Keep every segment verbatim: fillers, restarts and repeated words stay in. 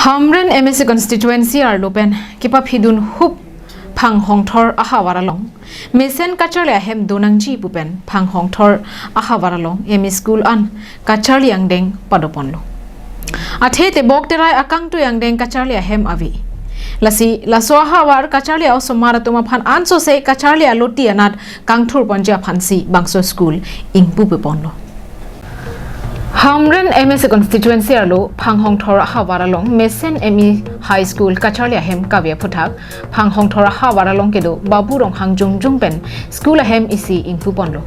Hamren M A C constituency arlo pen kepaphidun hup Phanghongthor ahavar along mesen kacharli ahem donangji pu pen Phanghongthor ahavar along M E school an kacharli angdeng padoponlo. Athe tebok terai akangtui angdeng kacharli ahem ave. Lasi laso ahavar kacharli a-osomar atum aphan ansose kacharli aloti anat kangthurponji aphansi bangso school ingpupeponlo. Hamren M A C constituency arlo Phanghongthor ahavar along mesen M E high school kacharli ahem kave aphuthak Phanghongthor ahavar along kedo Babu Ronghang jongjong pen school ahem isi ingpuponlo.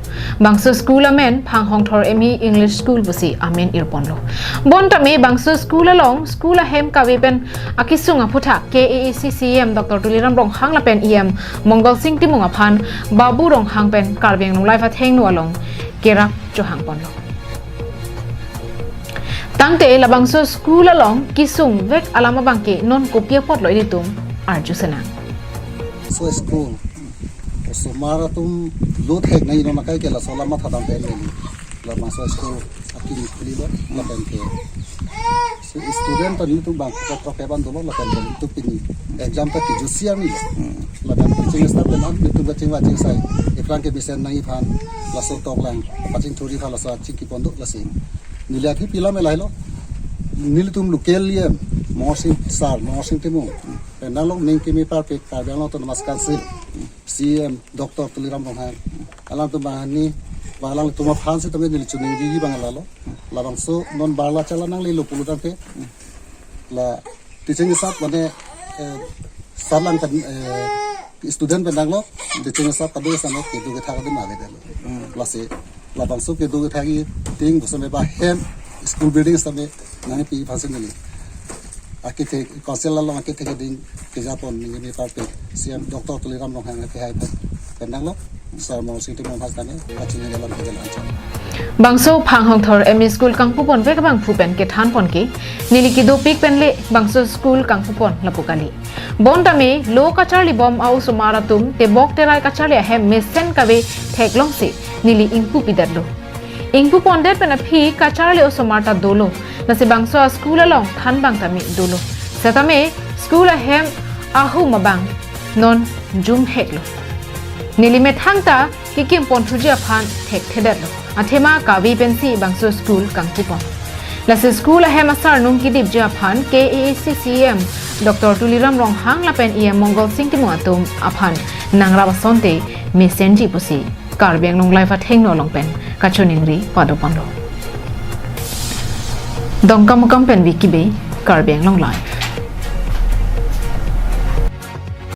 Bangso school amen Phanghongthor M E English School pusi amen irponlo. Bonta me bangso school along school ahem kave pen akesung aphuthak K A A C C E M Doctor Tuliram Ronghang lapen E M Mongal Sing Timung aphan Babu Ronghang pen Karbi Anglong Live athengno along kerap chohangponlo. Tangte labangso school along kesung vek alam abangke non kopi apotlo ilitum arju senang. So school osomar atum lo thek nai non akai ke laso alam mathadam pen neli. Labangso school akimi khulilo lapen ke. So student ta nelitum bang kopi kopi ban dolo lapen ke nelitum pini exam ta kejutsi arni. Lapen teaching staff pen an nelitum kachingvai chingsai. Iphrang ke mesen nangji aphan laso toklang pachingthurji aphan laso achingkipon do lasi. Neli akhi pila me lahelo. Nelitum local E M Mongal Sing sir, Mongal Sing Timung. Pen nanglo ning kimi parpik Karbi Anglong Autonomous Council C E M Doctor Tuliram Ronghang. Alangtum banghini, bang alangtum aphan sitame neli choningri bang lalo. Labangso non barla chala nanglelo pulo tangte. La teaching staff mane eh, sir lang pen eh, student pen nanglo teaching staff kado sitame kedo kethak adim ave delo. Lasi labangso kedo kethak adim bosome ba hem school building sitame nangpi aphansi neli. Akethe council along akethe keding kejapon neli parpik C E M Doctor Tuliram Ronghang akehai pen pen nanglo. Sir Mongal Sing Timung aphan sitame kachini dalam kejalan aja. Bangso Phanghongthor M E school kangpupon vek abangphu pen kethanpon ke neli kedopik pen le bangso school kangpupon lapu kali. Bonta me lo kacharlibom a-osomar atum tebok terai kacharli ahem mesen kave theklongsi neli ingpupidetlo. Ingpupondet pen aphi kacharli osomar ta dolo. Lasi bangso a-school along thanbang tame dolo. Setame school ahem ahum abang non jumheklo. Neli methang ta kekimponthuji aphan thekthedetlo. Athema kave pensi bangso school kangpupon. Lasi school ahem asarnung kedipji aphan K A A C C E M Doctor Tuliram Ronghang lapen E M Mongal Sing Timung atum aphan nangrap asonte mesenji pusi Karbi Anglong Live athengno along pen kachoningri padoponlo. Dongkamukam pen Vicky Bey, Karbi Anglong Live.